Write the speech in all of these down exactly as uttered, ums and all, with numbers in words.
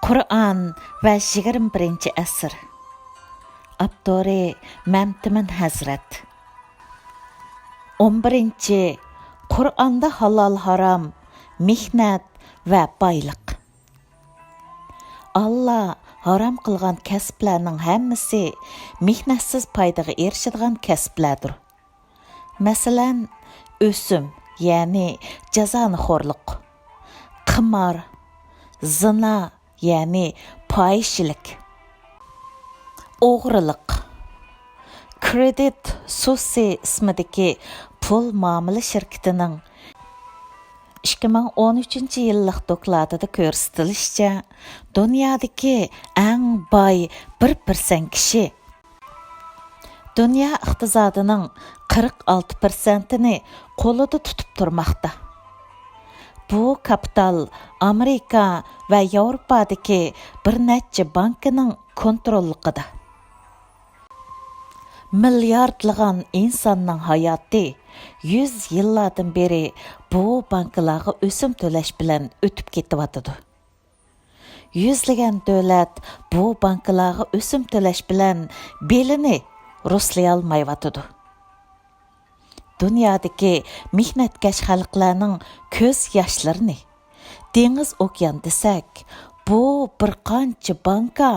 قۇرئان ۋە يىگىرمە بىرىنچى ئەسىر. ئاپتورى مەمتىمىن ھەزرەت. ئون بىرىنچى، قۇرئاندا ھالال ھارام، مېھنەت ۋە بايلىق. ئاللا ھارام قىلغان كەسىپلەرنىڭ ھەممىسى مېھنەتسىز پايدىغا ئېرىشىدىغان كەسىپلەردۇر. مەسىلەن، ئۆسۈم، يەنى جازانىخورلۇق، قىمار، زىنا، يەنى پاھىشىلىك، ئوغرىلىق. كرېدىت سۇسسى ئىسمىدىكى پۇل مۇئامىلە شىركىتىنىڭ ئىككى مىڭ ئون ئۈچىنچى يىللىق دوكلاتىدا كۆرسىتىلىشىچە، دۇنيادىكى ئەڭ باي بىر پىرسەنت كىشى دۇنيا ئىقتىسادىنىڭ قىرىق ئالتە پىرسەنتىنى قولىدا تۇتۇپ تۇرماقتا. بۇ كاپىتال ئامېرىكا ۋە ياۋروپادىكى بىر نەچچە بانكىنىڭ كونتروللۇقىدا. مىلياردلىغان ئىنساننىڭ ھاياتى يۈز يىللاردىن بېرى بۇ بانكىلارغا ئۆسۈم تۆلەش بىلەن ئۆتۈپ كېتىۋاتىدۇ. يۈزلىگەن دۆلەت بۇ بانكىلارغا ئۆسۈم تۆلەش بىلەن بېلىنى رۇسلىيالمايۋاتىدۇ. دۇنيادىكى مېھنەتكەش خەلقلەرنىڭ كۆز ياشلىرىنى دېڭىز ئوكيان دېسەك، بۇ بىر قانچە بانكا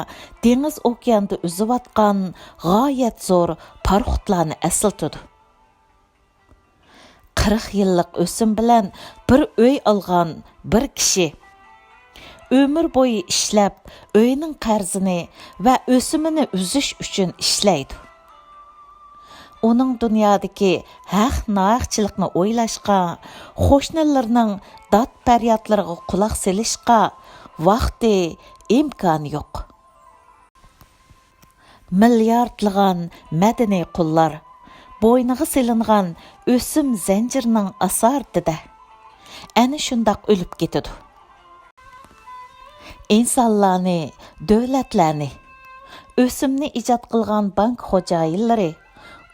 دېڭىز ئوكياندا ئۈزۈۋاتقان غايەت زور پاراخوتلارنى ئەسلىتىدۇ. قىرىق يىللىق ئۆسۈم بىلەن بىر ئۆي ئالغان بىر كىشى ئۆمۈر بويى ئىشلەپ، ئۆينىڭ قەرزىنى ۋە ئۆسۈمىنى ئۈزۈش ئۈچۈن ئىشلەيدۇ. ئۇنىڭ دۇنيادىكى ھەق-ناھەقچىلىكنى ئويلاشقا، قوشنىلىرىنىڭ داد-پەريادلىرىغا قۇلاق سېلىشقا ۋاقتى، ئىمكانى يوق. مىلياردلىغان مەدەنىي قۇللار بوينىغا سېلىنغان ئۆسۈم زەنجىرىنىڭ ئاسارىتىدە ئەنە شۇنداق ئۆلۈپ كېتىدۇ. ئىنسانلارنى، دۆلەتلەرنى، ئۆسۈمنى ئىجاد قىلغان بانكا خوجايىنلىرى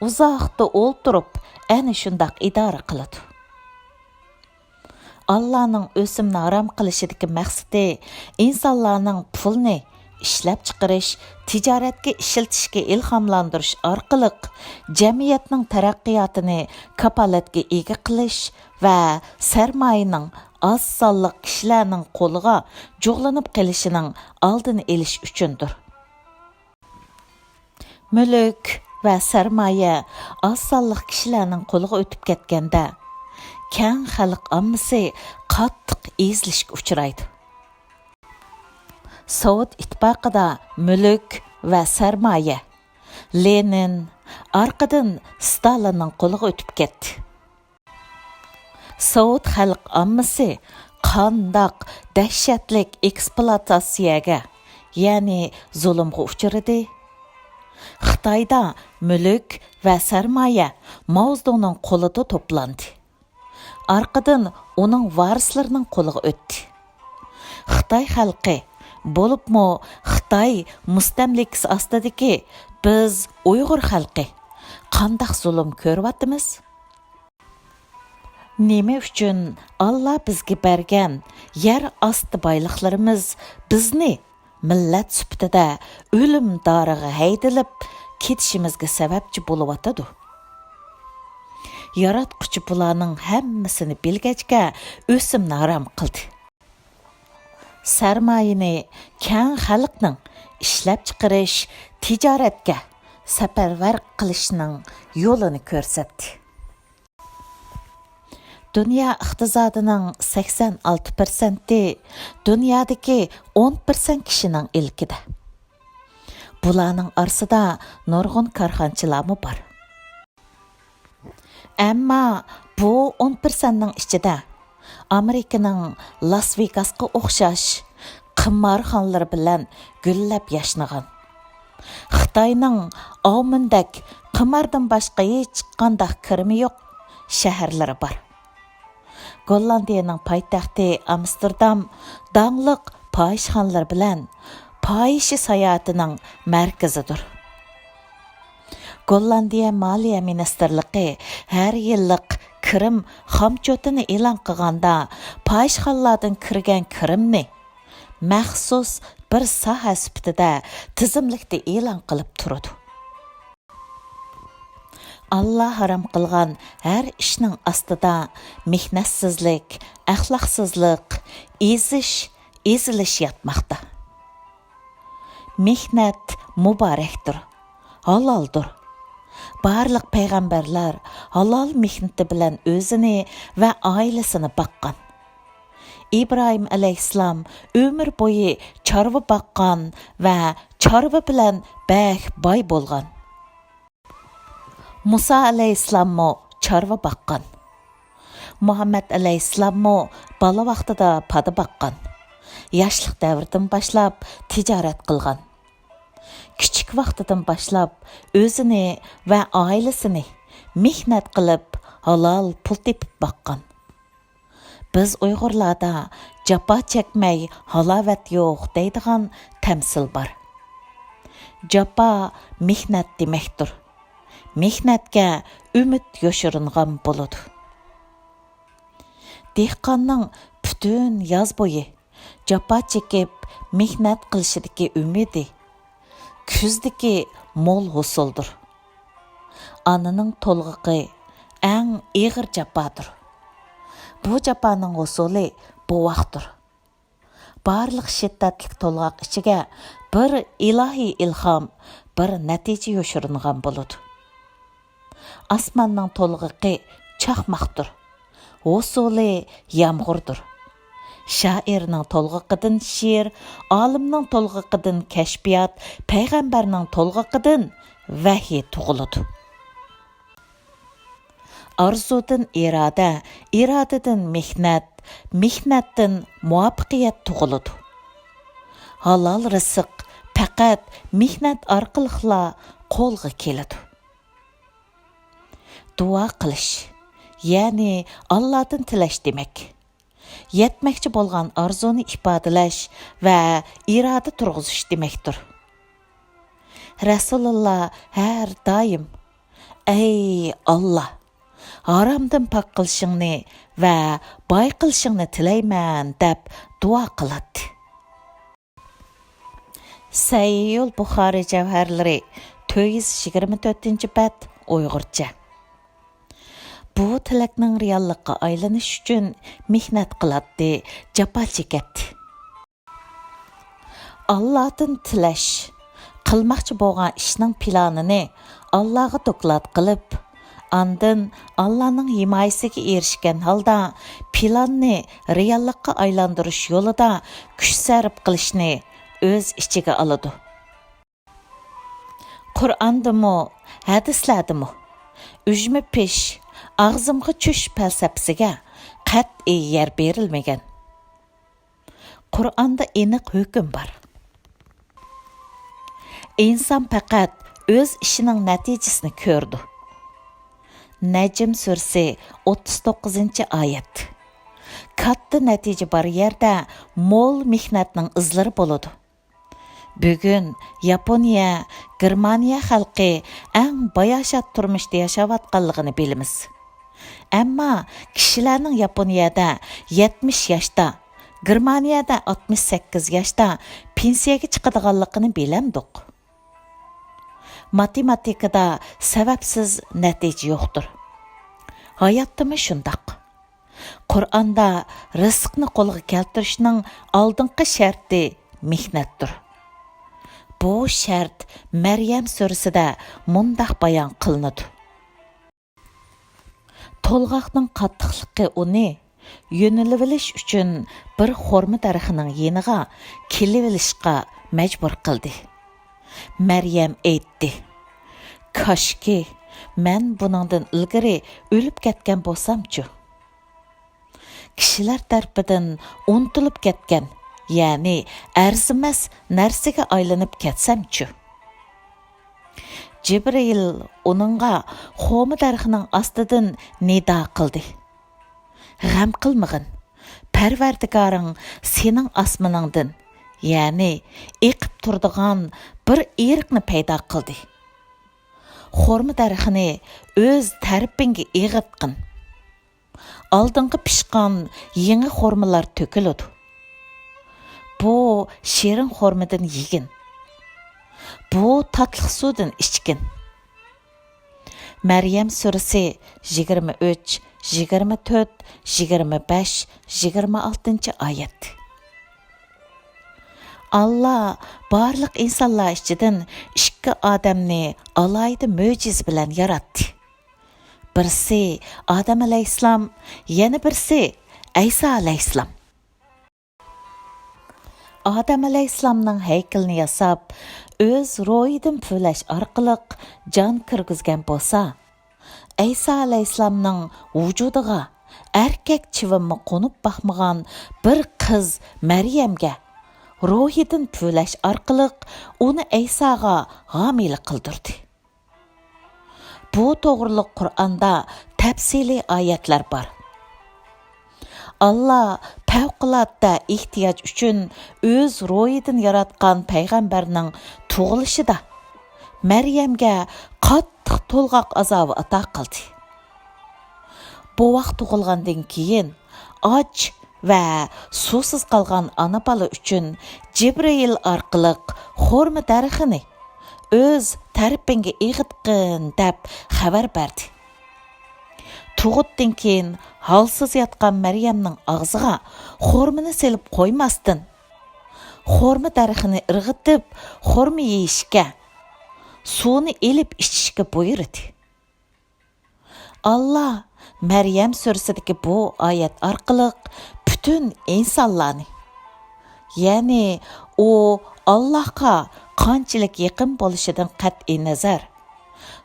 ئۇزاقتا ئولتۇرۇپ ئەنە شۇنداق ئىدارە قىلىدۇ. ئاللانىڭ ئۆسۈمنى ھارام قىلىشىدىكى مەقسىتى ئىنسانلارنىڭ پۇلنى ئىشلەپچىقىرىش، تىجارەتكە ئىشلىتىشكە ئىلھاملاندۇرۇش ئارقىلىق جەمئىيەتنىڭ تەرەققىياتىنى كاپالەتكە ئىگە قىلىش ۋە سەرمايىنىڭ ئاز سانلىق كىشىلەرنىڭ قولىغا جۇغلىنىپ قېلىشىنىڭ ئالدىنى ئېلىش ئۈچۈندۇر. مۈلۈك ۋە سەرمايە ئاز سانلىق كىشىلەرنىڭ قولىغا ئۆتۈپ كەتكەندە، كەڭ خەلق ئاممىسى قاتتىق ئېزىلىشكە ئۇچرايدۇ. سوۋېت ئىتتىپاقىدا مۈلۈك ۋە سەرمايە لېنىن، ئارقىدىن ستالىننىڭ قولىغا ئۆتۈپ كەتتى. سوۋېت خەلق ئاممىسى قانداق دەھشەتلىك ئېكسپلۇئاتاتسىيەگە، يەنى زۇلۇمغا ئۇچرىدى؟ خىتايدا مۈلۈك ۋە سەرمايە ماۋزېدۇڭنىڭ قولىدا توپلاندى. ئارقىدىن ئۇنىڭ ۋارىسلىرىنىڭ قولىغا ئۆتتى. خىتاي خەلقى، بولۇپمۇ خىتاي مۇستەملىكىسى ئاستىدىكى بىز ئۇيغۇر خەلقى قانداق زۇلۇم كۆرۈۋاتىمىز؟ نېمە ئۈچۈن ئاللا بىزگە بەرگەن يەر ئاستى بايلىقلىرىمىز بىزنى مىللەت سۈپىتىدە ئۆلۈم دارىغا ھەيدىلىپ كېتىشىمىزگە سەۋەبچى بولۇۋاتىدۇ؟ ياراتقۇچى بۇلارنىڭ ھەممىسىنى بىلگەچكە ئۆسۈمنى ھارام قىلدى. سەرمايىنى كەڭ خەلقنىڭ ئىشلەپچىقىرىش، تىجارەتكە سەپەرۋەر قىلىشنىڭ يولىنى كۆرسەتتى. دۇنيا ئىقتىسادىنىڭ سەكسەن ئالتە پىرسەنتى دۇنيادىكى ئون پىرسەنت كىشىنىڭ ئىلكىدە. بۇلارنىڭ ئارىسىدا نۇرغۇن كارخانىچىلارمۇ بار. ئەمما بۇ ئون پىرسەنتنىڭ ئىچىدە ئامېرىكىنىڭ لاس ۋېگاسقا ئوخشاش قىمارخانىلىرى بىلەن گۈللەپ ياشنىغان، خىتاينىڭ ئاۋمېندەك قىماردىن باشقا ھېچقانداق كىرىمى يوق شەھەرلىرى بار. گوللاندىيەنىڭ پايتەختى ئامستېردام داڭلىق پاھىشخانىلار بىلەن پاھىشە ساياھىتىنىڭ مەركىزىدۇر. گوللاندىيە مالىيە مىنىستىرلىقى ھەر يىللىق كىرىم خامچوتىنى ئېلان قىلغاندا، پاھىشخانىلاردىن كىرگەن كىرىمنى مەخسۇس بىر ساھە سۈپىتىدە تىزىملىكتە ئېلان قىلىپ تۇرىدۇ. ئاللا ھارام قىلغان ھەر ئىشنىڭ ئاستىدا مېھنەتسىزلىك، ئەخلاقسىزلىق، ئېزىش، ئېزىلىش ياتماقتا. مېھنەت مۇبارەكتۇر، ھالالدۇر. بارلىق پەيغەمبەرلەر ھالال مېھنىتى بىلەن ئۆزىنى ۋە ئائىلىسىنى باققان. ئىبراھىم ئەلەيھىسسالام ئۆمۈر بويى چارۋا باققان ۋە چارۋا بىلەن بەك باي بولغان. مۇسا ئەلەيھىسسالاممۇ چارۋا باققان. مۇھەممەد ئەلەيھىسسالاممۇ بالا ۋاقتىدا پادا باققان. ياشلىق دەۋرىدىن باشلاپ تىجارەت قىلغان. كىچىك ۋاقتىدىن باشلاپ ئۆزىنى ۋە ئائىلىسىنى مېھنەت قىلىپ ھالال پۇل تېپىپ باققان. بىز ئۇيغۇرلاردا «جاپا چەكمەي ھالاۋەت يوق» دەيدىغان تەمسىل بار. جاپا مېھنەت دېمەكتۇر. مېھنەتكە ئۈمىد يوشۇرۇنغان بولىدۇ. دېھقاننىڭ پۈتۈن ياز بويى جاپا چېكىپ مېھنەت قىلىشىدىكى ئۈمىدى كۈزدىكى مول ھوسۇلدۇر. ئانىنىڭ تولغىقى ئەڭ ئېغىر جاپادۇر. بۇ جاپانىڭ ھوسۇلى بوۋاقتۇر. بارلىق شىددەتلىك تولغاق ئىچىگە بىر ئىلاھىي ئىلھام، بىر نەتىجە يوشۇرۇنغان بولىدۇ. ئاسماننىڭ تولغىقى چاقماقتۇر. ھوسۇلى يامغۇردۇر. شائىرنىڭ تولغىقىدىن شېئىر، ئالىمنىڭ تولغىقىدىن كەشپىيات، پەيغەمبەرنىڭ تولغىقىدىن ۋەھىي تۇغۇلىدۇ. ئارزۇدىن ئىرادە، ئىرادىدىن مېھنەت، مېھنەتتىن مۇۋەپپەقىيەت تۇغۇلىدۇ. ھالال رىزىق پەقەت مېھنەت ئارقىلىقلا قولغا كېلىدۇ. دۇئا قىلىش، يەنى ئاللادىن تىلەش دېمەك. يەتمەكچى بولغان ئارزۇنى ئىپادىلەش ۋە ئىرادە تۇرغۇزۇش دېمەكتۇر. رەسۇلۇللا ھەر دائىم، «ئەي ئاللا، ھارامدىن پاك قىلىشىڭنى ۋە باي قىلىشىڭنى تىلەيمەن» دەپ دۇئا قىلاتتى. سەھىھۇل بۇخارىي جەۋھەرلىرى، تۆت يۈز يىگىرمە تۆتىنچى بەت، ئۇيغۇرچە. بۇ تىلەكنىڭ رېئاللىققا ئايلىنىشى ئۈچۈن مېھنەت قىلاتتى، جاپا چېكەتتى. ئاللادىن تىلەش، قىلماقچى بولغان ئىشنىڭ پىلانىنى ئاللاغا دوكلات قىلىپ، ئاندىن ئاللانىڭ ھىمايىسىگە ئېرىشكەن ھالدا پىلاننى رېئاللىققا ئايلاندۇرۇش يولىدا كۈچ سەرپ قىلىشنى ئۆز ئىچىگە ئالىدۇ. قۇرئاندىمۇ، ھەدىسلەردىمۇ ئۈجمە پىش، ئاغزىمغا چۈش پەلسەپىسىگە قەتئىي يەر بېرىلمىگەن. قۇرئاندا ئېنىق ھۆكۈم بار. ئىنسان پەقەت ئۆز ئىشىنىڭ نەتىجىسىنى كۆرىدۇ. نەجم سۈرىسى، ئوتتۇز توققۇزىنچى ئايەت. كاتتا نەتىجە بار يەردە مول مېھنەتنىڭ ئىزلىرى بولىدۇ. بۈگۈن ياپونىيە، گېرمانىيە خەلقى ئەڭ باياشات تۇرمۇشتا ياشاۋاتقانلىقىنى بىلىمىز. ئەمما كىشىلەرنىڭ ياپونىيەدە يەتمىش ياشتا، گېرمانىيەدە ئاتمىش سەككىز ياشتا پېنسىيەگە چىقىدىغانلىقىنى بىلەمدۇق؟ ماتېماتىكىدا سەۋەبسىز نەتىجە يوقتۇر. ھاياتتىمۇ شۇنداق. قۇرئاندا رىزىقنى قولغا كەلتۈرۈشنىڭ ئالدىنقى شەرتى مېھنەتتۇر. بۇ شەرت مەريەم سۈرىسىدە مۇنداق بايان قىلىنىدۇ: تولغاقنىڭ قاتتىقلىقى ئۇنى يۆنىلىۋېلىش ئۈچۈن بىر خورما دەرىخىنىڭ يېنىغا كېلىۋېلىشقا مەجبۇر قىلدى. مەريەم ئېيتتى: «كاشكى، مەن بۇنىڭدىن ئىلگىرى ئۆلۈپ كەتكەن بولسامچۇ؟» كىشىلەر تەرىپىدىن ئۇنتۇلۇپ كەتكەن، يەنى ئەرزىمەس نەرسىگە ئايلىنىپ كەتسەمچۇ؟ جىبرىئىل ئۇنىڭغا خورما دەرىخىنىڭ ئاستىدىن نىدا قىلدى: «غەم قىلمىغىن، پەرۋەردىگارىڭ سېنىڭ ئاسمىنىڭدىن، يەنى ئېقىپ تۇرىدىغان بىر ئېرىقنى پەيدا قىلدى. خورما دەرىخىنى ئۆز تەرىپىڭگە ئېغىتقىن. ئالدىڭغا پىشقان يېڭى خورمىلار تۆكۈلىدۇ. بۇ شېرىن خورمىدىن يېگىن. بۇ تاتلىق سۇدىن ئىچكىن. مەريەم سۈرىسى يىگىرمە ئۈچ، يىگىرمە تۆت، يىگىرمە بەش، يىگىرمە ئالتىنچى ئايەت. ئاللا بارلىق ئىنسانلار ئىچىدىن ئىككى ئادەمنى ئالاھىدە مۆجىزە بىلەن ياراتتى. بىرسى ئادەم ئەلەيھىسسالام، يەنە بىرسى ئەيسا ئەلەيھىسسالام. ئادەم ئەلەيھىسسالامنىڭ ھەيكىلىنى ياساپ، ئۆز روھىدىن پۈۋلەش ئارقىلىق جان كىرگۈزگەن بولسا، ئەيسا ئەلەيھىسسالامنىڭ ۋۇجۇدىغا ئەركەك چىۋىنمۇ قونۇپ باقمىغان بىر قىز مەريەمگە روھىدىن پۈۋلەش ئارقىلىق ئۇنى ئەيساغا ھامىلە قىلدۇردى. بۇ توغرىلىق قۇرئاندا تەپسىلىي ئايەتلەر بار. ئاللا پەۋقۇلئاددە ئېھتىياج ئۈچۈن ئۆز روھىدىن ياراتقان پەيغەمبەرنىڭ تۇغۇلۇشىدا مەريەمگە قاتتىق تولغاق ئازابى ئاتا قىلدى. بوۋاق تۇغۇلغاندىن كېيىن ئاچ ۋە سۇسىز قالغان ئانا بالا ئۈچۈن جىبرىئىل ئارقىلىق خورما دەرىخىنى ئۆز تەرىپىڭگە ئېغىتقىن دەپ خەۋەر بەردى. تۇغۇتتىن كېيىن ھالسىز ياتقان مەريەمنىڭ ئاغزىغا خورمىنى سېلىپ قويماستىن، خورما دەرىخىنى ئىرغىتىپ، خورما يېيىشكە، سۇنى ئېلىپ ئىچىشكە بۇيرۇدى. ئاللا مەريەم سۈرىسىدىكى بۇ ئايەت ئارقىلىق پۈتۈن ئىنسانلارنى، يەنى ئۇ ئاللاغا قانچىلىك يېقىن بولۇشىدىن قەتئىينەزەر،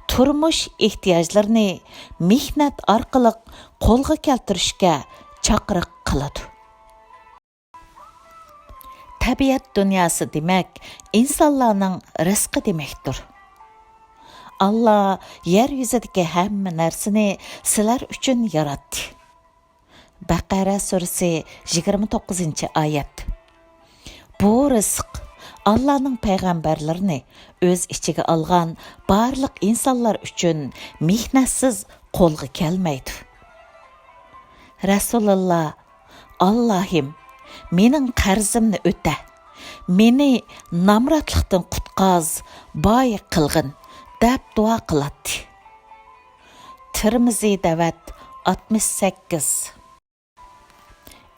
تۇرمۇش ئېھتىياجلىرىنى مېھنەت ئارقىلىق قولغا كەلتۈرۈشكە چاقىرىق قىلىدۇ. تەبىئەت دۇنياسى دېمەك، ئىنسانلارنىڭ رىزقى دېمەكتۇر. ئاللا يەر يۈزىدىكى ھەممە نەرسىنى سىلەر ئۈچۈن ياراتتى. بەقەرە سۈرىسى يىگىرمە توققۇزىنچى ئايەت. بۇ رىزىق ئاللانىڭ پەيغەمبەرلىرىنى ئۆز ئىچىگە ئالغان بارلىق ئىنسانلار ئۈچۈن مېھنەتسىز قولغا كەلمەيدۇ. رەسۇلۇللا، ئاللاھىم، مېنىڭ قەرزىمنى ئۆتە، مېنى نامراتلىقتىن قۇتقاز، باي قىلغىن، دەپ دۇئا قىلاتتى. تىرمىزى دەۋەت ئاتمىش سەككىز.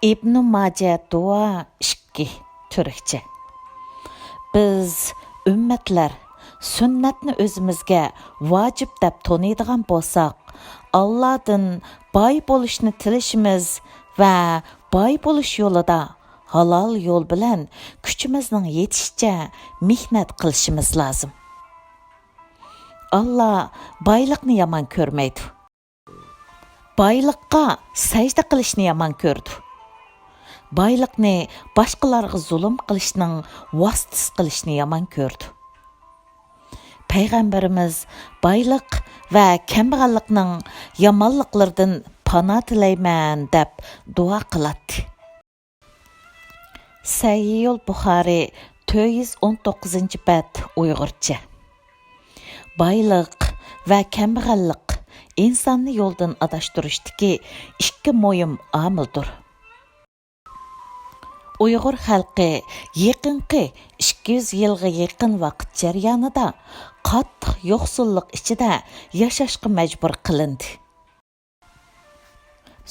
ئىبنۇ ماجە دۇئا ئىككى، تۈركچە. بىز ئۈممەتلەر سۈننەتنى ئۆزىمىزگە ۋاجىپ دەپ تونۇيدىغان بولساق، ئاللادىن باي بولۇشنى تىلىشىمىز ۋە باي بولۇش يولىدا ھالال يول بىلەن كۈچىمىزنىڭ يېتىشىچە مېھنەت قىلىشىمىز لازىم. ئاللا بايلىقنى يامان كۆرمەيدۇ. بايلىققا سەجدە قىلىشنى يامان كۆرىدۇ. بايلىقنى باشقىلارغا زۇلۇم قىلىشنىڭ ۋاسىتىسى قىلىشنى يامان كۆرىدۇ. پەيغەمبىرىمىز بايلىق ۋە كەمبەغەللىكنىڭ يامانلىقلىرىدىن پانا تىلەيمەن دەپ دۇئا قىلاتتى. سەھىھۇل بۇخارىي، تۆت يۈز ئون توققۇزىنچى بەت، ئۇيغۇرچە. بايلىق ۋە كەمبەغەللىك ئىنساننى يولدىن ئاداشتۇرۇشتىكى ئىككى مۇھىم ئامىلدۇر. ئۇيغۇر خەلقى يېقىنقى ئىككى يۈز يىلغا يېقىن ۋاقىت جەريانىدا قاتتىق يوقسۇللۇق ئىچىدە ياشاشقا مەجبۇر قىلىندى.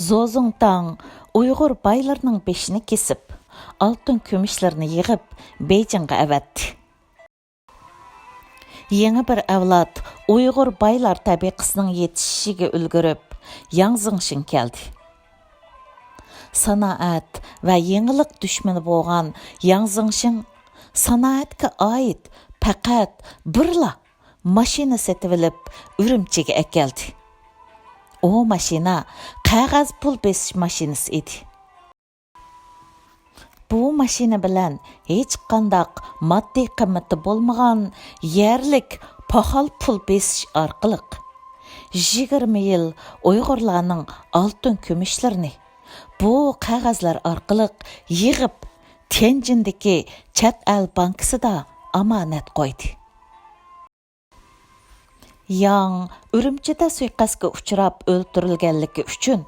زوزۇڭتاڭ ئۇيغۇر بايلىرىنىڭ بېشىنى كېسىپ، ئالتۇن كۈمۈشلىرىنى يىغىپ، بېيجىڭغا ئەۋەتتى. يېڭى بىر ئەۋلاد ئۇيغۇر بايلار تەبىقىسىنىڭ يېتىشىشىگە ئۈلگۈرۈپ، ياڭ زېڭشىڭ كەلدى. سانائەت ۋە يېڭىلىق دۈشمىنى بولغان ياڭ زېڭشىڭ سانائەتكە ئائىت پەقەت بىرلا ماشىنا سېتىۋېلىپ، ئۈرۈمچىگە ئەكەلدى. ئۇ ماشىنا قەغەز پۇل بېسىش ماشىنىسى ئىدى. بۇ ماشىنا بىلەن ھېچقانداق ماددىي قىممىتى بولمىغان يەرلىك پاخال پۇل بېسىش ئارقىلىق، يىگىرمە يىل ئۇيغۇرلارنىڭ ئالتۇن كۈمۈشلىرىنى بۇ قەغەزلەر ئارقىلىق يىغىپ، تيەنجىندىكى چەت ئەل بانكىسىدا ئامانەت قويدى. ياڭ ئۈرۈمچىدە سۇيىقەستكە ئۇچراپ ئۆلتۈرۈلگەنلىكى ئۈچۈن،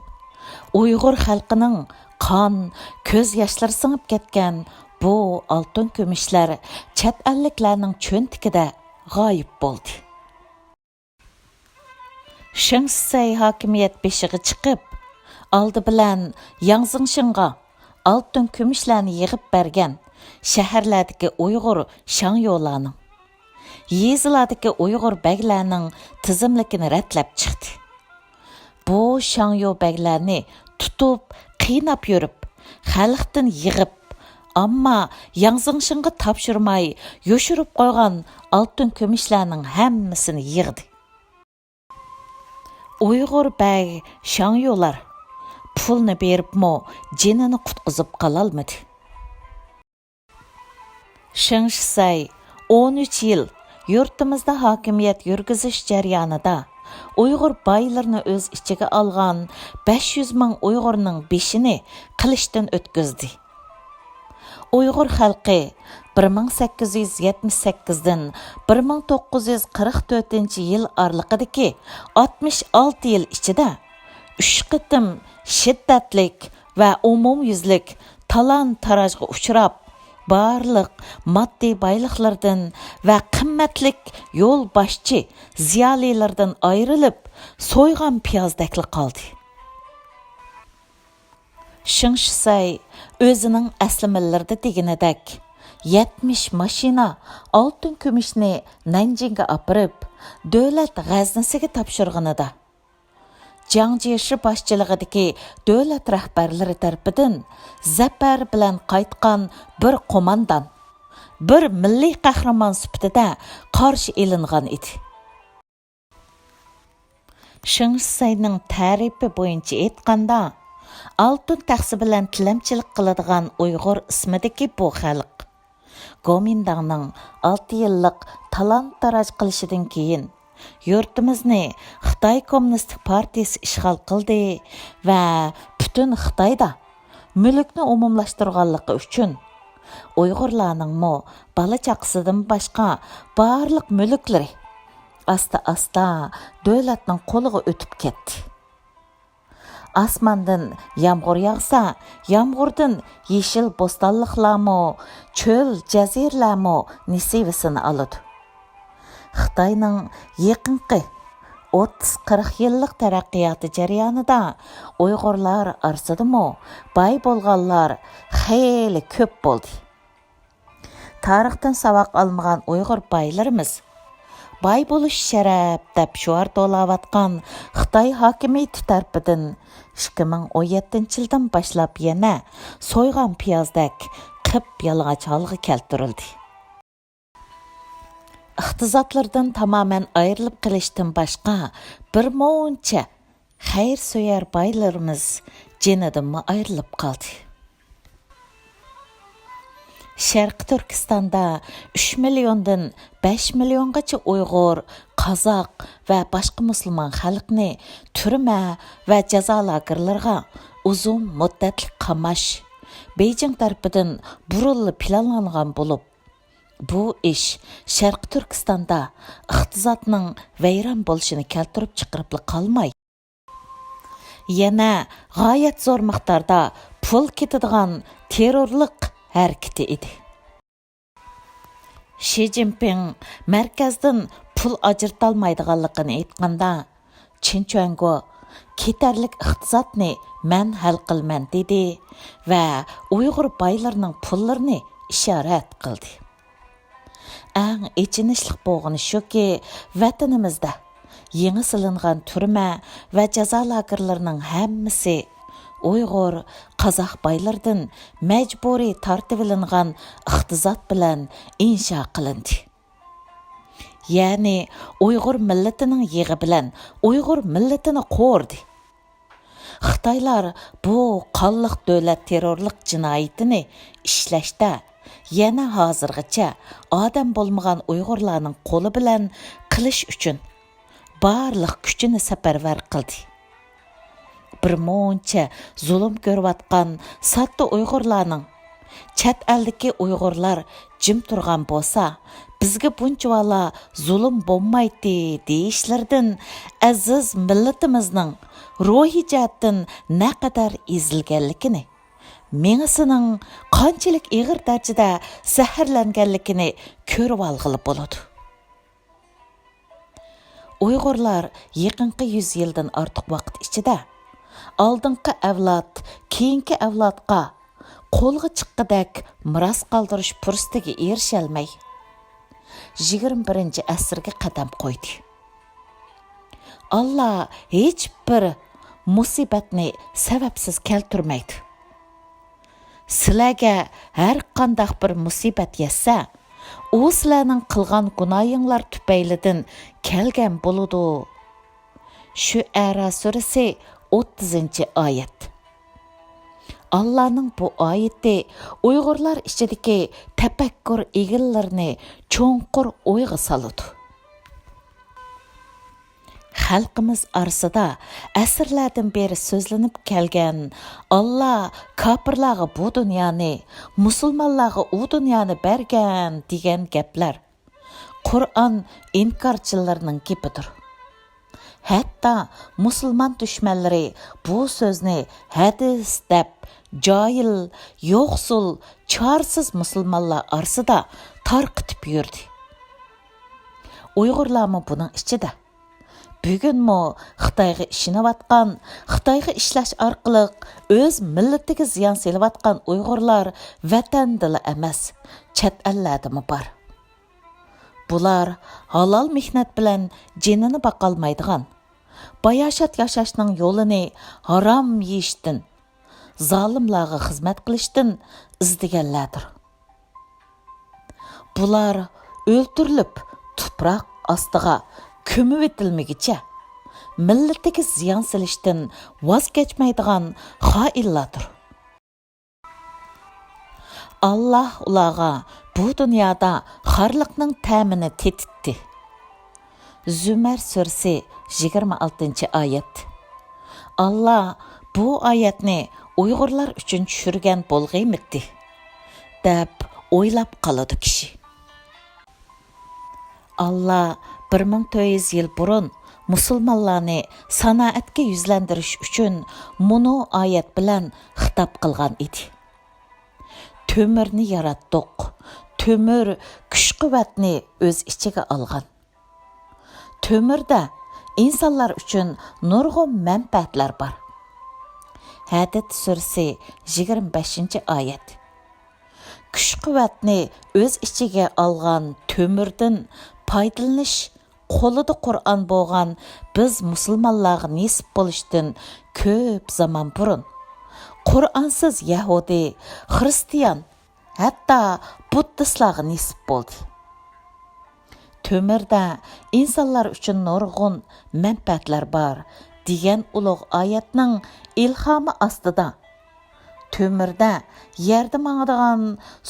ئۇيغۇر خەلقىنىڭ قان، كۆز ياشلىرى سىڭىپ كەتكەن بۇ ئالتۇن كۈمۈشلەر چەت ئەللىكلەرنىڭ چۆنتىكىدە غايىب بولدى. شېڭ شىسەي ھاكىمىيەت بېشىغا چىقىپ، ئالدى بىلەن ياڭ زېڭشىڭغا ئالتۇن كۈمۈشلەرنى يىغىپ بەرگەن شەھەرلەردىكى ئۇيغۇر شاڭيولارنىڭ، يېزىلاردىكى ئۇيغۇر بەگلەرنىڭ تىزىملىكىنى رەتلەپ چىقتى. بۇ شاڭيو بەگلەرنى تۇتۇپ، قىيناپ يۈرۈپ، خەلقتىن يىغىپ، ئامما ياڭ زېڭشىڭغا تاپشۇرماي يوشۇرۇپ قويغان ئالتۇن كۈمۈشلەرنىڭ ھەممىسىنى يىغدى. ئۇيغۇر بەگ شاڭيۇلار پۇلنى بېرىپمۇ جېنىنى قۇتقۇزۇپ قالالمىدى. شېڭ شىسەي ئون ئۈچ يىل يۇرتىمىزدا ھاكىمىيەت يۈرگۈزۈش جەريانىدا ئۇيغۇر بايلىرىنى ئۆز ئىچىگە ئالغان بەش يۈز مىڭ ئۇيغۇرنىڭ بېشىنى قىلىچتىن ئۆتكۈزدى. ئۇيغۇر خەلقى بىر مىڭ سەككىز يۈز يەتمىش سەككىزدىن بىر مىڭ توققۇز يۈز قىرىق تۆتىنچى يىل ئارىلىقىدىكى ئاتمىش ئالتە يىل ئىچىدە ئۈچ قېتىم شىددەتلىك ۋە ئومۇميۈزلۈك تالان-تاراجغا ئۇچراپ، بارلىق ماددىي بايلىقلىرىدىن ۋە قىممەتلىك يولباشچى زىيالىيلىرىدىن ئايرىلىپ، سويغان پىيازدەكلا قالدى. شېڭ شىسەي ئۆزىنىڭ ئەسلىمىلىرىدە دېگىنىدەك، يەتمىش ماشىنا ئالتۇن كۈمۈشنى نەنجىڭگە ئاپىرىپ، دۆلەت غەزنىسىگە تاپشۇرغىنىدا، جاڭ جيېشى باشچىلىقىدىكى دۆلەت رەھبەرلىرى تەرىپىدىن زەپەر بىلەن قايتقان بىر قوماندان، بىر مىللىي قەھرىمان سۈپىتىدە قارشى ئېلىنغان ئىدى. شېڭ شىسەينىڭ تەرىپى بويىچە ئېيتقاندا، ئالتۇن تەخسە بىلەن تىلەمچىلىك قىلىدىغان ئۇيغۇر ئىسمىدىكى بۇ خەلق، گومىنداڭنىڭ ئالتە يىللىق تالان-تاراج قىلىشىدىن كېيىن، يۇرتىمىزنى خىتاي كوممۇنىستىك پارتىيىسى ئىشغال قىلدى ۋە پۈتۈن خىتايدا مۈلۈكنى ئومۇملاشتۇرغانلىقى ئۈچۈن، ئۇيغۇرلارنىڭمۇ بالا-چاقىسىدىن باشقا بارلىق مۈلۈكلىرى ئاستا-ئاستا دۆلەتنىڭ قولىغا ئۆتۈپ كەتتى. ئاسماندىن يامغۇر ياغسا، يامغۇردىن يېشىل بوستانلىقلارمۇ، چۆل، جەزىرىلەرمۇ نېسىۋىسىنى ئالىدۇ. خىتاينىڭ يېقىنقى ئوتتۇز قىرىق يىللىق تەرەققىياتى جەريانىدا ئۇيغۇرلار ئارىسىدىمۇ باي بولغانلار خېلى كۆپ بولدى. تارىختىن ساۋاق ئالمىغان ئۇيغۇر بايلىرىمىز «باي بولۇش شەرەپ» دەپ شوئار توۋلاۋاتقان خىتاي ھاكىمىيىتى تەرىپىدىن ئىككى مىڭ ئون يەتتىنچى يىلدىن باشلاپ يەنە سويغان پىيازدەك قىپيالىڭاچ ھالغا كەلتۈرۈلدى. ئىقتىسادلىرىدىن تامامەن ئايرىلىپ قېلىشتىن باشقا، بىر مۇنچە خەيرسۆيەر بايلىرىمىز جېنىدىنمۇ ئايرىلىپ قالدى. شەرقىي تۈركىستاندا ئۈچ مىليوندىن بەش مىليونغىچە ئۇيغۇر، قازاق ۋە باشقا مۇسۇلمان خەلقنى تۈرمە ۋە جازا لاگېرلىرىغا ئۇزۇن مۇددەتلىك قاماش بېيجىڭ تەرىپىدىن بۇرۇنلا پىلانلانغان بولۇپ، بۇ ئىش شەرقىي تۈركىستاندا ئىقتىسادنىڭ ۋەيران بولۇشىنى كەلتۈرۈپ چىقىرىپلا قالماي، يەنە غايەت زور مىقداردا پۇل كېتىدىغان تېررورلۇق ھەرىكىتى ئىدى. شى جىنپىڭ مەركەزدىن پۇل ئاجرىتالمايدىغانلىقىنى ئېيتقاندا، چېن چۈەنگو «كېتەرلىك ئىقتىسادنى مەن ھەل قىلىمەن» دېدى ۋە ئۇيغۇر بايلىرىنىڭ پۇللىرىنى ئىشارەت قىلدى. ئەڭ ئېچىنىشلىق بولغىنى شۇكى، ۋەتىنىمىزدە يېڭى سېلىنغان تۈرمە ۋە جازا لاگېرلىرىنىڭ ھەممىسى ئۇيغۇر، قازاق بايلىرىدىن مەجبۇرىي تارتىۋېلىنغان ئىقتىساد بىلەن ئىنشا قىلىندى. يەنى ئۇيغۇر مىللىتىنىڭ يېغى بىلەن ئۇيغۇر مىللىتىنى قورۇدى. خىتايلار بۇ قانلىق دۆلەت تېررورلۇق جىنايىتىنى ئىشلەشتە يەنە ھازىرغىچە ئادەم بولمىغان ئۇيغۇرلارنىڭ قولى بىلەن قىلىش ئۈچۈن بارلىق كۈچىنى سەپەرۋەر قىلدى. بىر مۇنچە زۇلۇم كۆرۈۋاتقان ساددا ئۇيغۇرلارنىڭ، «چەت ئەلدىكى ئۇيغۇرلار جىم تۇرغان بولسا، بىزگە بۇنچىۋالا زۇلۇم بولمايتتى» دېيىشلىرىدىن ئەزىز مىللىتىمىزنىڭ روھىي جەھەتتىن نەقەدەر ئېزىلگەنلىكىنى، مېڭىسىنىڭ قانچىلىك ئېغىر دەرىجىدە زەھەرلەنگەنلىكىنى كۆرۈۋالغىلى بولىدۇ. ئۇيغۇرلار يېقىنقى يۈز يىلدىن ئارتۇق ۋاقىت ئىچىدە ئالدىنقى ئەۋلاد كېيىنكى ئەۋلادقا قولغا چىققۇدەك مىراس قالدۇرۇش پۇرسىتىگە ئېرىشەلمەي، يىگىرمە بىرىنچى ئەسىرگە قەدەم قويدى. ئاللا ھېچبىر مۇسىبەتنى سەۋەبسىز كەلتۈرمەيدۇ. سىلەرگە ھەر قانداق بىر مۇسىبەت يەتسە، ئۇ سىلەرنىڭ قىلغان گۇناھىڭلار تۈپەيلىدىن كەلگەن بولىدۇ. شۇئەرا سۈرىسى، ئوتتۇزىنچى ئايەت. ئاللانىڭ بۇ ئايىتى ئۇيغۇرلار ئىچىدىكى تەپەككۇر ئېگىللىرىنى چوڭقۇر ئويغا سالىدۇ. خەلقىمىز ئارىسىدا ئەسىرلەردىن بېرى سۆزلىنىپ كەلگەن «ئاللا كاپىرلارغا بۇ دۇنيانى، مۇسۇلمانلارغا ئۇ دۇنيانى بەرگەن» دېگەن گەپلەر قۇرئان ئىنكارچىلىرىنىڭ گېپىدۇر. ھەتتا مۇسۇلمان دۈشمەنلىرى بۇ سۆزنى ھەدىس دەپ، جاھىل، يوقسۇل، چارىسىز مۇسۇلمانلار ئارىسىدا تارقىتىپ يۈردى. ئۇيغۇرلارمۇ بۇنىڭ ئىچىدە. بۈگۈنمۇ خىتايغا ئىشىنىۋاتقان، خىتايغا ئىشلەش ئارقىلىق ئۆز مىللىتىگە زىيان سېلىۋاتقان ئۇيغۇرلار ۋەتەندىلا ئەمەس، چەت ئەللەردىمۇ بار. بۇلار ھالال مېھنەت بىلەن جېنىنى باقالمايدىغان، باياشات ياشاشنىڭ يولىنى ھارام يېيىشتىن، زالىملارغا خىزمەت قىلىشتىن ئىزدىگەنلەردۇر. بۇلار ئۆلتۈرۈلۈپ، تۇپراق ئاستىغا كۆمۈۋېتىلمىگۈچە، مىللىتىگە زىيان سېلىشتىن ۋاز كەچمەيدىغان خائىنلاردۇر. ئاللا ئۇلارغا بۇ دۇنيادا خارلىقنىڭ تەمىنى تېتىتتى. زۈمەر سۈرىسى، يىگىرمە ئالتىنچى ئايەت. ئاللا بۇ ئايەتنى ئۇيغۇرلار ئۈچۈن چۈشۈرگەن بولغىيمىتى، دەپ ئويلاپ قالىدۇ كىشى. ئاللا بىر مىڭ تۆت يۈز يىل بۇرۇن مۇسۇلمانلارنى سانائەتكە يۈزلەندۈرۈش ئۈچۈن مۇنۇ ئايەت بىلەن خىتاب قىلغان ئىدى. تۆمۈرنى ياراتتۇق. تۆمۈر كۈچ-قۇۋۋەتنى ئۆز ئىچىگە ئالغان. تۆمۈردە ئىنسانلار ئۈچۈن نۇرغۇن مەنپەئەتلەر بار. ھەدىد سۈرىسى، يىگىرمە بەشىنچى ئايەت. كۈچ-قۇۋۋەتنى ئۆز ئىچىگە ئالغان تۆمۈردىن پايدىلىنىش قولىدا قۇرئان بولغان بىز مۇسۇلمانلارغا نېسىپ بولۇشتىن كۆپ زامان بۇرۇن، قۇرئانسىز يەھۇدىي، خىرىستىيان، ھەتتا بۇددىستلارغا نېسىپ بولدى. تۆمۈردە ئىنسانلار ئۈچۈن نۇرغۇن مەنپەئەتلەر بار، دېگەن ئۇلۇغ ئايەتنىڭ ئىلھامى ئاستىدا، تۆمۈردە يەردە ماڭىدىغان،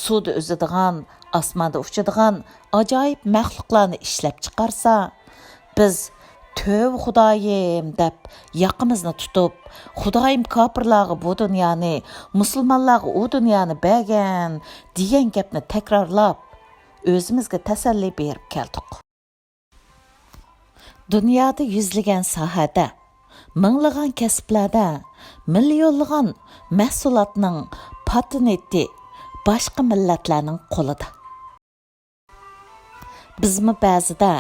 سۇدا ئۈزىدىغان، ئاسماندا ئۇچىدىغان ئاجايىپ مەخلۇقلارنى ئىشلەپ چىقارسا، بىز «تۆۋە خۇدايىم» دەپ ياقىمىزنى تۇتۇپ، «خۇدايىم كاپىرلارغا بۇ دۇنيانى، مۇسۇلمانلارغا ئۇ دۇنيانى بەرگەن» دېگەن گەپنى تەكرارلاپ، ئۆزىمىزگە تەسەللى بېرىپ كەلدۇق. دۇنيادا يۈزلىگەن ساھەدە، مىڭلىغان كەسىپلەردە، مىليونلىغان مەھسۇلاتنىڭ پاتېنتى باشقا مىللەتلەرنىڭ قولىدا. بىزمۇ بەزىدە،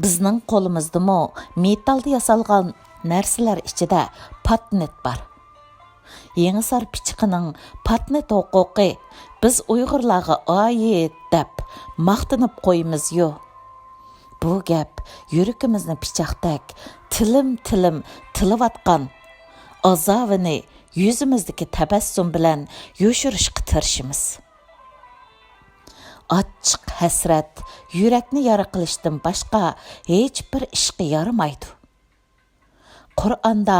بىزنىڭ قولىمىزدىمۇ مېتالدا ياسالغان نەرسىلەر ئىچىدە پاتېنت بار. يېڭىسار پىچىقىنىڭ پاتېنت ھوقۇقى بىز ئۇيغۇرلارغا ئائىت دەپ ماختىنىپ قويىمىزيۇ. بۇ گەپ يۈرىكىمىزنى پىچاقتەك تىلىم-تىلىم تىلىۋاتقان ئازابىنى يۈزىمىزدىكى تەبەسسۇم بىلەن يوشۇرۇشقا تىرىشىمىز. ئاچچىق ھەسرەت يۈرەكنى يارا قىلىشتىن باشقا ھېچبىر ئىشقا يارىمايدۇ. قۇرئاندا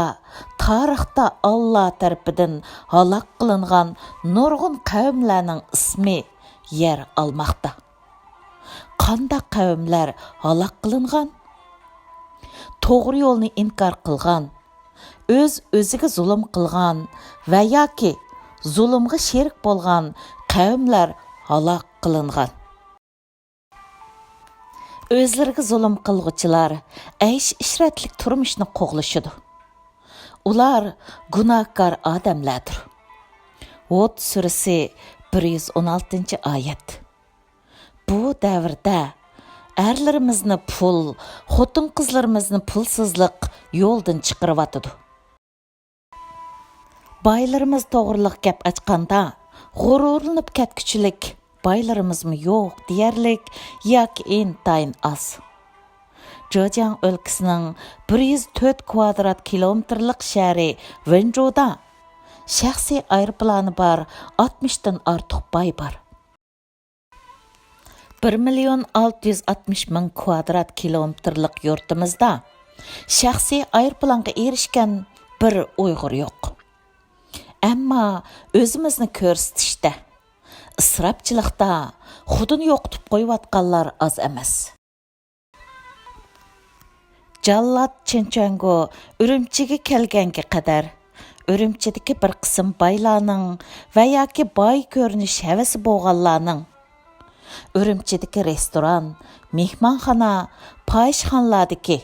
تارىختا ئاللا تەرىپىدىن ھالاك قىلىنغان نۇرغۇن قەۋملەرنىڭ ئىسمى يەر ئالماقتا. قانداق قەۋملەر ھالاك قىلىنغان؟ توغرا يولنى ئىنكار قىلغان، ئۆز-ئۆزىگە زۇلۇم قىلغان ۋە ياكى زۇلۇمغا شېرىك بولغان قەۋملەر ھالاك قىلىنغان. ئۆزلىرىگە زۇلۇم قىلغۇچىلار ئەيش-ئىشرەتلىك تۇرمۇشنى قوغلىشىدۇ. ئۇلار گۇناھكار ئادەملەردۇر. ھود سۈرىسى، بىر يۈز ئون ئالتىنچى ئايەت. بۇ دەۋردە ئەرلىرىمىزنى پۇل، خوتۇن-قىزلىرىمىزنى پۇلسىزلىق يولدىن چىقىرىۋاتىدۇ. بايلىرىمىز توغرىلىق گەپ ئاچقاندا، غۇرۇرلىنىپ كەتكۈچىلىك بايلىرىمىزمۇ يوق دېيەرلىك ياكى ئىنتايىن ئاز. جېجياڭ ئۆلكىسىنىڭ بىر يۈز تۆت كۋادرات كىلومېتىرلىق شەھىرى ۋېنجۇدا شەخسىي ئايروپىلانى بار ئاتمىشتىن ئارتۇق باي بار. بىر مىليون ئالتە يۈز ئاتمىش مىڭ كۋادرات كىلومېتىرلىق يۇرتىمىزدا شەخسىي ئايروپىلانغا ئېرىشكەن بىر ئۇيغۇر يوق. ئەمما ئۆزىمىزنى كۆرسىتىشتە، ئىسراپچىلىقتا خۇدىنى يوقىتىپ قويۇۋاتقانلار ئاز ئەمەس. جاللات چېن چۈەنگو ئۈرۈمچىگە كەلگەنگە قەدەر، ئۈرۈمچىدىكى بىر قىسىم بايلارنىڭ ۋە ياكى باي كۆرۈنۈش ھەۋىسى بولغانلارنىڭ، ئۈرۈمچىدىكى رېستوران، مېھمانخانا، پاھىشخانىلاردىكى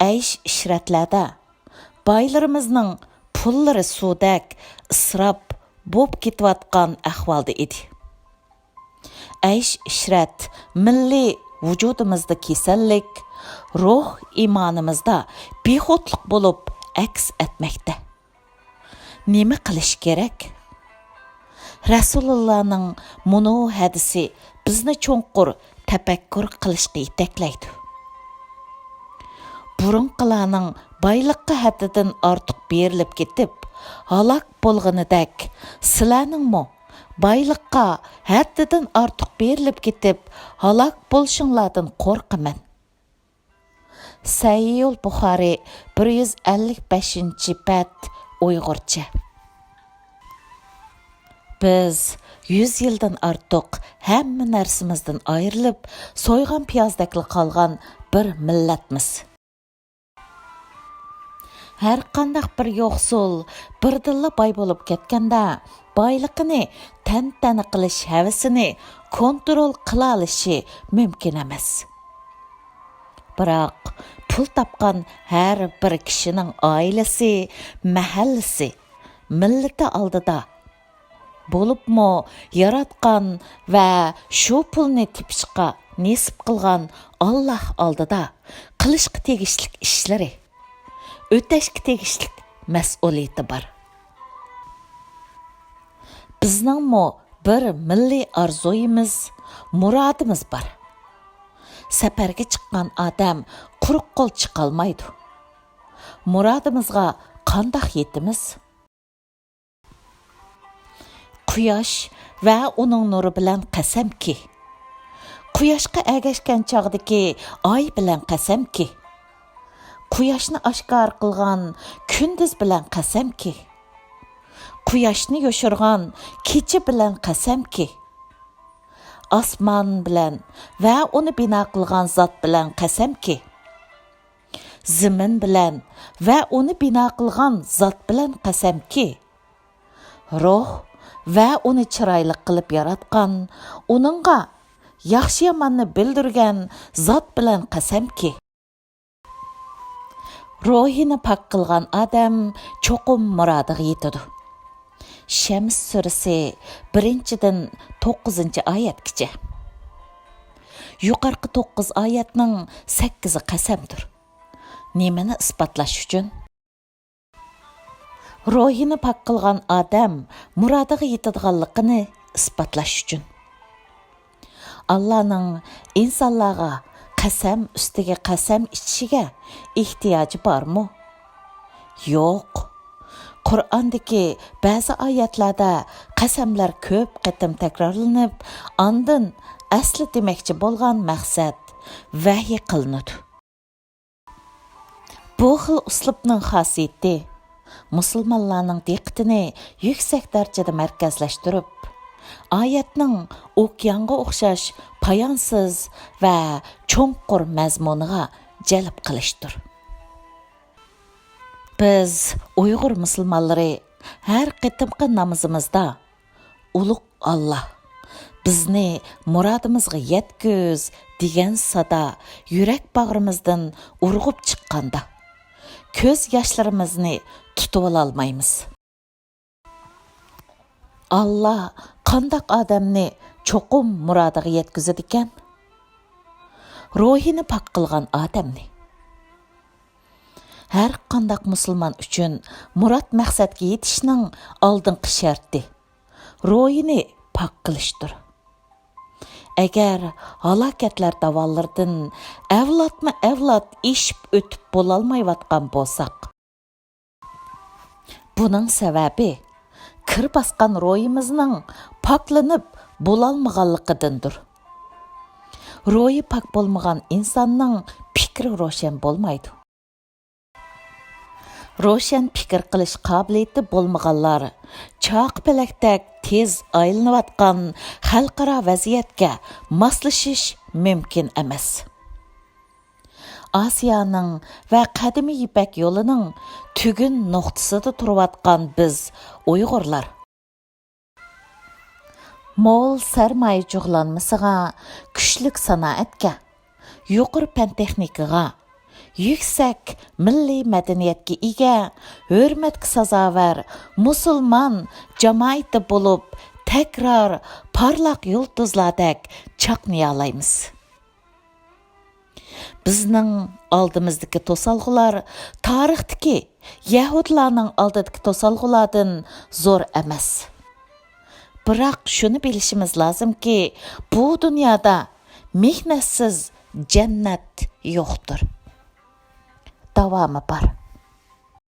ئەيش-ئىشرەتلەردە بايلىرىمىزنىڭ پۇللىرى سۇدەك ئىسراپ بولۇپ كېتىۋاتقان ئەھۋالدا ئىدى. ئەيش-ئىشرەت مىللىي ۋۇجۇدىمىزدا كېسەللىك، روھ ئىمانىمىزدا بىخۇدلۇق بولۇپ ئەكس ئەتمەكتە. نېمە قىلىش كېرەك؟ رەسۇلۇللانىڭ مۇنۇ ھەدىسى بىزنى چوڭقۇر تەپەككۇر قىلىشقا يېتەكلەيدۇ. بۇرۇنقىلارنىڭ بايلىققا ھەددىدىن ئارتۇق بېرىلىپ كېتىپ ھالاك بولغىنىدەك، سىلەرنىڭمۇ بايلىققا ھەددىدىن ئارتۇق بېرىلىپ كېتىپ ھالاك بولۇشۇڭلاردىن قورقىمەن. سەھىھۇل بۇخارىي، بىر يۈز ئەللىك بەشىنچى بەت، ئۇيغۇرچە. بىز يۈز يىلدىن ئارتۇق ھەممە نەرسىمىزدىن ئايرىلىپ، سويغان پىيازدەكلا قالغان بىر مىللەتمىز. ھەرقانداق بىر يوقسۇل بىردىنلا باي بولۇپ كەتكەندە، بايلىقىنى تەنتەنە قىلىش ھەۋىسىنى كونترول قىلالىشى مۇمكىن ئەمەس. بىراق، پۇل تاپقان ھەر بىر كىشىنىڭ ئائىلىسى، مەھەللىسى، مىللىتى ئالدىدا، بولۇپمۇ ياراتقان ۋە شۇ پۇلنى تېپىشقا نېسىپ قىلغان ئاللاھ ئالدىدا قىلىشقا تېگىشلىك ئىشلىرى، ئۆتەشكە تېگىشلىك مەسئۇلىيىتى بار. بىزنىڭمۇ بىر مىللىي ئارزۇيىمىز، مۇرادىمىز بار. سەپەرگە چىققان ئادەم قۇرۇق قول چىقالمايدۇ. مۇرادىمىزغا قانداق يېتىمىز؟ قۇياش ۋە ئۇنىڭ نۇرى بىلەن قەسەمكى، قۇياشقا ئەگەشكەن چاغدىكى ئاي بىلەن قەسەمكى، قۇياشنى ئاشكارا قىلغان كۈندۈز بىلەن قەسەمكى، قۇياشنى يوشۇرغان كېچە بىلەن قەسەمكى، ئاسمان بىلەن ۋە ئۇنى بىنا قىلغان زات بىلەن قەسەمكى، زېمىن بىلەن ۋە ئۇنى بىنا قىلغان زات بىلەن قەسەمكى، روھ ۋە ئۇنى چىرايلىق قىلىپ ياراتقان، ئۇنىڭغا ياخشى-ياماننى بىلدۈرگەن زات بىلەن قەسەمكى، روھىنى پاك قىلغان ئادەم چوقۇم مۇرادىغا يېتىدۇ. شەمس سۈرىسى، بىرىنچىدىن توققۇزىنچى ئايەتكىچە. يۇقىرىقى توققۇز ئايەتنىڭ سەككىزى قەسەمدۇر. نېمىنى ئىسپاتلاش ئۈچۈن؟ روھىنى پاك قىلغان ئادەم مۇرادىغا يېتىدىغانلىقىنى ئىسپاتلاش ئۈچۈن. ئاللانىڭ ئىنسانلارغا قەسەم ئۈستىگە قەسەم ئىچىشىگە ئېھتىياجى بارمۇ؟ يوق. قۇرئاندىكى بەزى ئايەتلەردە قەسەملەر كۆپ قېتىم تەكرارلىنىپ، ئاندىن ئەسلى دېمەكچى بولغان مەقسەت ۋەھىي قىلىنىدۇ. بۇ خىل ئۇسلۇبنىڭ خاسىيىتى مۇسۇلمانلارنىڭ دىققىتىنى يۈكسەك دەرىجىدە مەركەزلەشتۈرۈپ، ئايەتنىڭ ئوكيانغا ئوخشاش پايانسىز ۋە چوڭقۇر مەزمۇنىغا جەلپ قىلىشتۇر. بىز ئۇيغۇر مۇسۇلمانلىرى ھەر قېتىمقى نامىزىمىزدا، «ئۇلۇغ ئاللا، بىزنى مۇرادىمىزغا يەتكۈز» دېگەن سادا يۈرەك باغرىمىزدىن ئۇرغۇپ چىققاندا، كۆز ياشلىرىمىزنى تۇتۇۋالالمايمىز. ئاللا قانداق ئادەمنى چوقۇم مۇرادىغا يەتكۈزىدىكەن؟ روھىنى پاك قىلغان ئادەمنى. ھەر قانداق مۇسۇلمان ئۈچۈن مۇراد مەقسەتكە يېتىشنىڭ ئالدىنقى شەرتى روھىنى پاك قىلىشتۇر. ئەگەر ھالاكەتلەر داۋانلىرىدىن ئەۋلادمۇ ئەۋلاد ئېشىپ ئۆتۈپ بولالمايۋاتقان بولساق، بۇنىڭ سەۋەبى كىر باسقان روھىمىزنىڭ پاكلىنىپ بولالمىغانلىقىدىندۇر. روھى پاك بولمىغان ئىنساننىڭ پىكرى روشەن بولمايدۇ. روشەن پىكىر قىلىش قابىلىيىتى بولمىغانلار چاقى پەلەكتەك تېز ئايلىنىۋاتقان خەلقئارا ۋەزىيەتكە ماسلىشىش مۇمكىن ئەمەس. ئاسىيانىڭ ۋە قەدىمىي يىپەك يولىنىڭ تۈگۈن نۇقتىسىدا تۇرۇۋاتقان بىز ئۇيغۇرلار، مول سەرمايە جۇغلانمىسىغا، كۈچلۈك سانائەتكە، يۇقىرى پەن-تېخنىكىغا، يۈكسەك مىللىي مەدەنىيەتكە ئىگە، ھۆرمەتكە سازاۋەر مۇسۇلمان جامائىتى بولۇپ، تەكرار پارلاق يۇلتۇزلاردەك چاقنىيالايمىز. بىزنىڭ ئالدىمىزدىكى توسالغۇلار تارىختىكى يەھۇدىيلارنىڭ ئالدىدىكى توسالغۇلاردىن زور ئەمەس. بىراق شۇنى بىلىشىمىز لازىمكى، بۇ دۇنيادا مېھنەتسىز جەننەت يوقتۇر. داۋامى بار.